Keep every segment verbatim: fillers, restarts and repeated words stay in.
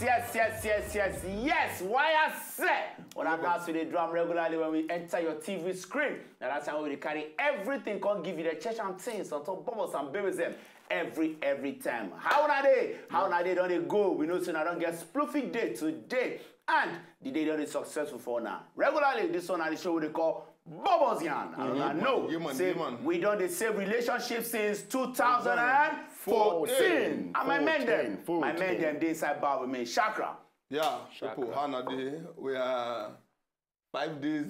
Yes, yes, yes, yes, yes. Why I say? Well, I'm now to the drum regularly when we enter your T V screen. Now that's how we carry everything, can give you the church and things on top bubbles and babies them every every time. How are they? How are they? Don't they go? We know so I don't get sploofing day today. And the day don't is successful for now. Regularly, this one I show what they call Bubbles Yarn. I don't know. Say we don't they save relationship since two thousand fourteen. And my men them, my men them, they inside bar with me, Chakra. Yeah, people, Hannah Day, we are five days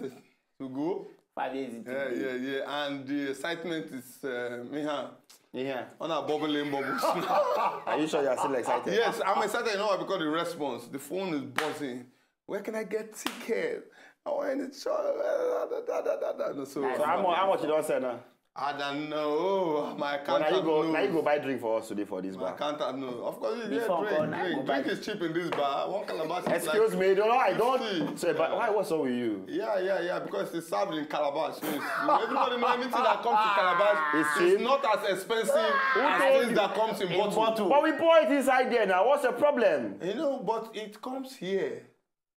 to go. Five days. Yeah, yeah, yeah. And the excitement is, uh, me, huh? Yeah. On our bubbling bubbles. Are you sure you are still excited? Yes, I'm excited. You know why? Because the response, the phone is buzzing. Where can I get tickets? I want in the show. Da, da, da, da, da. No, so, So how much, how much you don't sell now? I don't know. My Well, now you accountant go, knows. Now you go buy drink for us today for this My bar. accountant knows. Of course, you get Before drink. God, now you Drink, go buy drink is cheap in this bar. One calabash is Excuse like me, no, no, I don't. fifty. So, but why? What's wrong with you? Yeah, yeah, yeah, because it's served in calabash. So it's, everybody know anything that comes to calabash It's is cheap. not as expensive as told things you? That comes in, bottle. But we pour it inside there now. What's the problem? You know, but it comes here.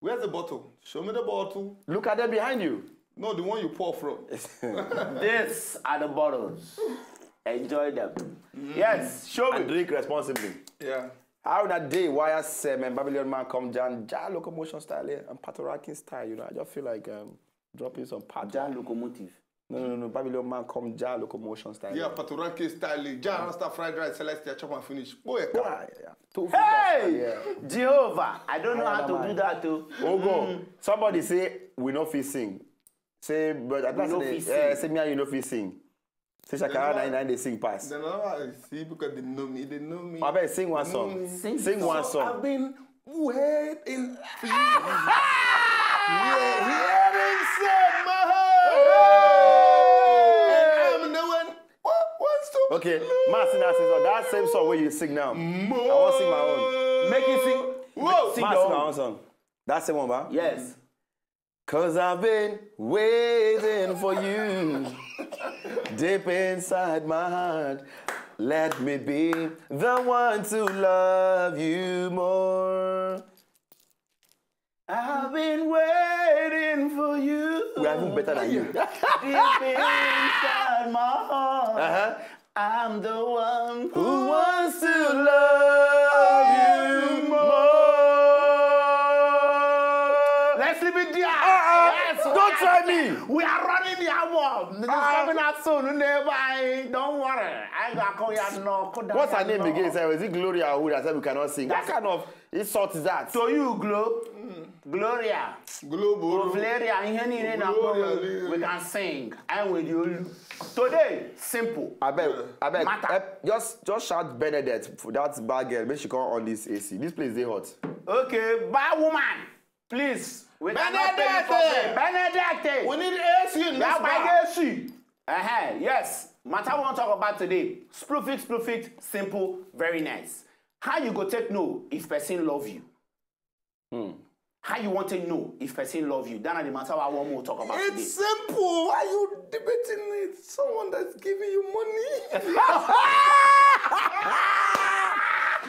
Where's the bottle? Show me the bottle. Look at them behind you. No, the one you pour from. These are the bottles. Enjoy them. Yes, show And me. Drink responsibly. Yeah. How that day why I say, man, Babylon man come down, jar locomotion style here, and Patoranking style. You know, I just feel like um, dropping some pat. Jar locomotive. No, no, no, Babylon man come jar locomotion style. Yeah, Patoranking style. Jar Rasta fried rice, celestial chop and finish. Boy, Yeah, yeah. Two Hey! fingers, yeah. Jehovah, I don't know how to man. Do that too. Oh God, somebody say we no fit sing. Say, but I We no say, fit eh, sing. Say me and you no fit sing. Say Shakara Then na na they sing pass. Then now I see because they know me, they know me. I bet sing one song. Sing Sing one So song. I've been waiting for you. Yeah, hearing said my heart. And I'm the one. What wants to Okay, Martin, that same song where you sing now. I want to sing my own. Make it sing. Whoa. Sing Ma your sing my own. Own song. That's the one, ba? Yes. Cause I've been waiting for you deep inside my heart. Let me be the one to love you more. I've been waiting for you. We are even better than you. Deep inside my heart. Uh-huh. I'm the one Who wants to love you more? Let's leave it there. Uh-uh. Yes, Don't yes. Try me. We are running the album. It's coming out soon. Never. Don't worry. I got call you no. Cool down. What's her You name know. Again? Sir, is it Gloria who that said we cannot sing? What That's- kind of insult is that? To you, Glo, Gloria, Global. Gloria, ihe niile na Gloria, akpọ, Gloria. We can sing. I will you. Today, simple. I beg, I beg. Matter. Eh, just, just shout Bernadette for that bad girl. Make she come on this A C. This place is hot. Okay, bad woman, please. We cannot pay you for Bernadette! Free. Bernadette! We need A C in this That bar. by A C. Uh-huh, yes. Matter we wan talk about today. Sploofit, sploofit, simple, very nice. How you go take know if person love you? How you want to know if person love you? That na the matter I want more talk about It's today. Simple. Why are you debating it? Someone that's giving you money.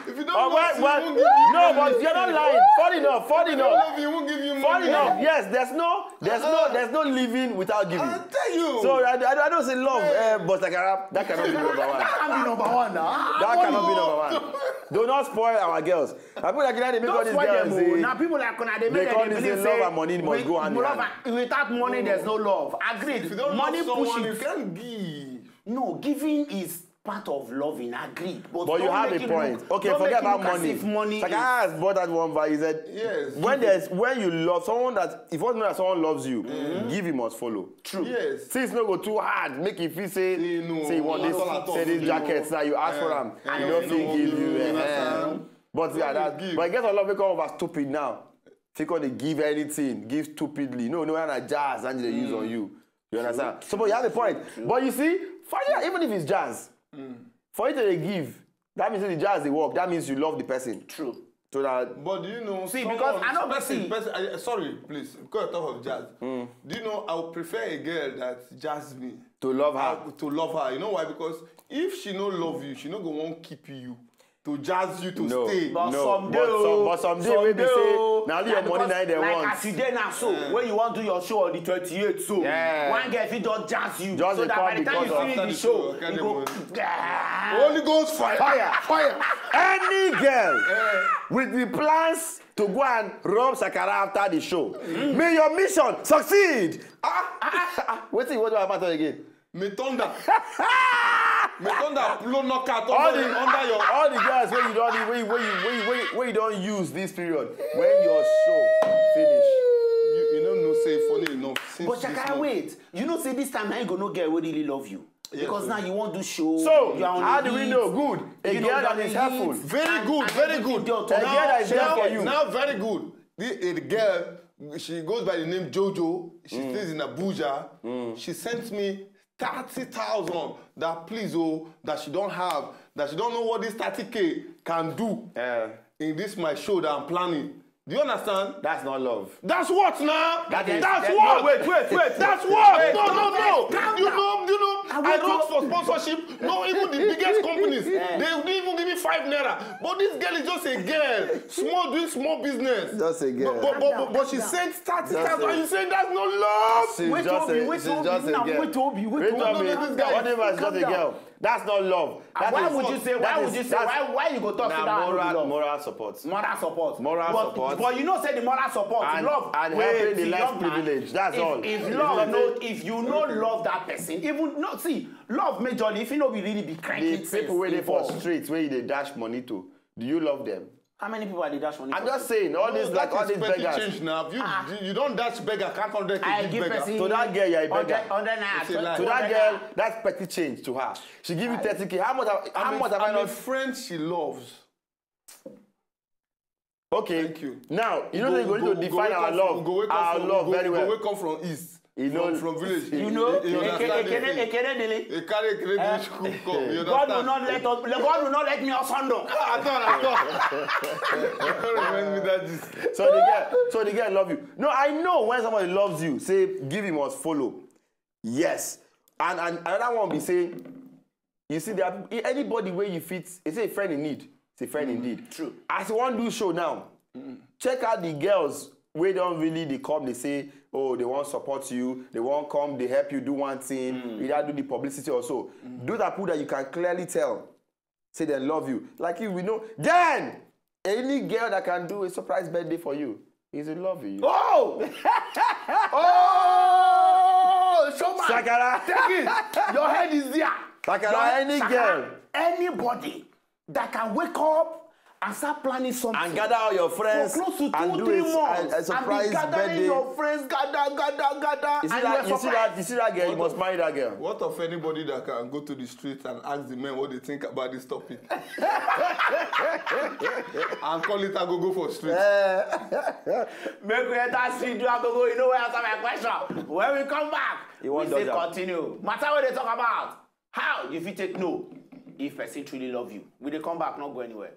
If you don't Oh, love well, you, well, he won't give you no, money. but you're not lying. Funny enough, funny If you don't enough. love you, he won't give you money. Funny enough, yes, there's no, there's no, there's no living without giving. I tell you. So I, I, I don't say love, eh, but like uh, that cannot be number one. That can be number one now. That cannot be number one. Do not spoil our girls. I feel like you know they make all Don't these spoil girls them, oh. say, Now people like Konade they make call them this believe thing love say and money must with- go hand in love hand. and- without money, there's no love. Agreed. If you don't Money love someone, push you it. Can't give. No, giving is part of loving. Agreed. But, But you don't have make a it point. Look, Okay, don't forget make it about look as money. If money Like is- I asked about that one, but he said, Yes. when there's when you love someone that if you want to know that someone loves you, give him must follow. True. Yes. Since no go too hard, make you feel say Say no. say you want this At all, at all. say this Say jacket no. now you ask for Eh, am, eh, you don't no, feel give no, you. no, Eh, no, eh. no. But yeah, When that, you give. But I guess I love because of stupid now. If you gonna give anything, give stupidly. No, no, na jazz and they use on you. You understand? So, but you have a point. But you see, funny, even if it's jazz, for you to dey give, that means the jazz they work. That means you love the person. True. So that But do you know? See, Someone, because I know person, see- person, I, sorry, please. Because I talk of jazz. Do you know? I would prefer a girl that jazz me. To love her. I, to love her. You know why? Because if she no love you, she no go won't keep you. to jazz you to No. Stay. But No, some day but o, some- but some day wey be day say, o. na only Yeah, your money because na im dem like want. As you dey now so, when you wan do your show on the twenty-eighth so, Yeah. one girl fit just jazz you. Just So dey that come by the time because you of finish after the the show, show, you go. Holy Ghost fire, fire, fire. Any girl with the plans to go and rob Sakara after the show, may your mission succeed. Ah, ah, ah, ah. Wetin you wan do about it again? May thunder, may thunder blow knockout All under, the under your. All the girls wey you don wey you wey you wey you wey you wey you don use this period, when your show finish. You, you no know say funny enough since But this Shakara, month, wait. You know say this time na you go know girl wey really love you. Yes, Because sir. Now you wan do show. So You are on how the do we heat, know? Good. A you know, girl you are that is on the helpful. heat, Very and- good, and very everything good. dey on A top. girl that is there Now, for you. Now very good. The, a girl, she goes by the name Jojo. She stays in Abuja. She sent me thirty thousand. That please, oh, that she don't have, that she don't know what this thirty K can do Eh, in this my show that I'm planning. Do you understand? that's not love. That's what now? That is- That's that- what? no, wait, wait, wait. That's Wait, what? wait, No, no, no. calm You down. know, you know. I I went wrote to- for sponsorship. No, even the biggest companies, they didn't even give me five naira. But this girl is just a girl, small, doing small business. Just a girl. But but, but, but, but she sent thirty thousand. And you saying that's not love. She's Wait, just Toby, a, wait, she's Toby, just a now, girl. wait, Toby, wait, Toby. Toby. No, no, this guy- What if it's just a Calm down. Girl? That's not love. That Why is- would you say? that Why is- would you say? that's- Why? Why you go talk Na say that no be moral, love? Moral support. Moral support. Moral but, support. But you know say the moral support, And- love, and wey helping the the less young man, privileged. That's if, all. If It's love not no, a- if you no love that person, even no see love majorly, if you no be really be cranky The people wey dey for involved. Street wey you dey dash money to, do you love them? How many people are dey dash money? I'm for just street? Saying all these like all these Petty beggars. Change now. You, you, you don't dash beggar, can't hundred I give give beggar. person To that girl, yeah, hundred, beggar. hundred naira. It's a lie. To that girl, that's petty change to her. She give you thirty K. How much? Have, how I'm, much a, have I I'm a not? Friend she loves. Okay. Thank you. Now you know Go- they going go- to go define wake our up love. From, go wake Our up from, love go, very go well. Wake up from east. You know, From, from village. You know, you Eke- understand Ekene- this thing. Ekenedele. A carry credit school come. You God will understand? Not let us. God will not let me asunder. At all, at all. Don't remind me that this. So the girl, so the girl love you. No, I know when somebody loves you, say give him must follow. Yes, and and another one be say, you see that anybody where you fit, it's a friend in need. It's a friend indeed. True. As you want do show now, check out the girls where don't really they come. They say, oh, they want support you. They want come. They help you do one thing. Either do the publicity or so. Do that people that you can clearly tell say they love you. Like you, we know. Then any girl that can do a surprise birthday for you is in love with you. Oh, oh, showman. Sakara. Take it. Your head is there. Sakara, Your- any Sakara, girl. Anybody that can wake up and start planning something And gather all your friends for close to two, and do three a, months, a, a surprise and be gathering birthday. Your friends, gather, gather, gather, You see and that? You're You see that? Surprised. You see that girl? You must marry that girl. What of anybody that can go to the street and ask the men what they think about this topic? And call it agogo for street. Make we enter street, do agogo. You know where answer my question. When we come back, You we wan still dodge am. Continue. Matter wey dey talk about how you fit take know if person truly love you. We dey come back, not go anywhere.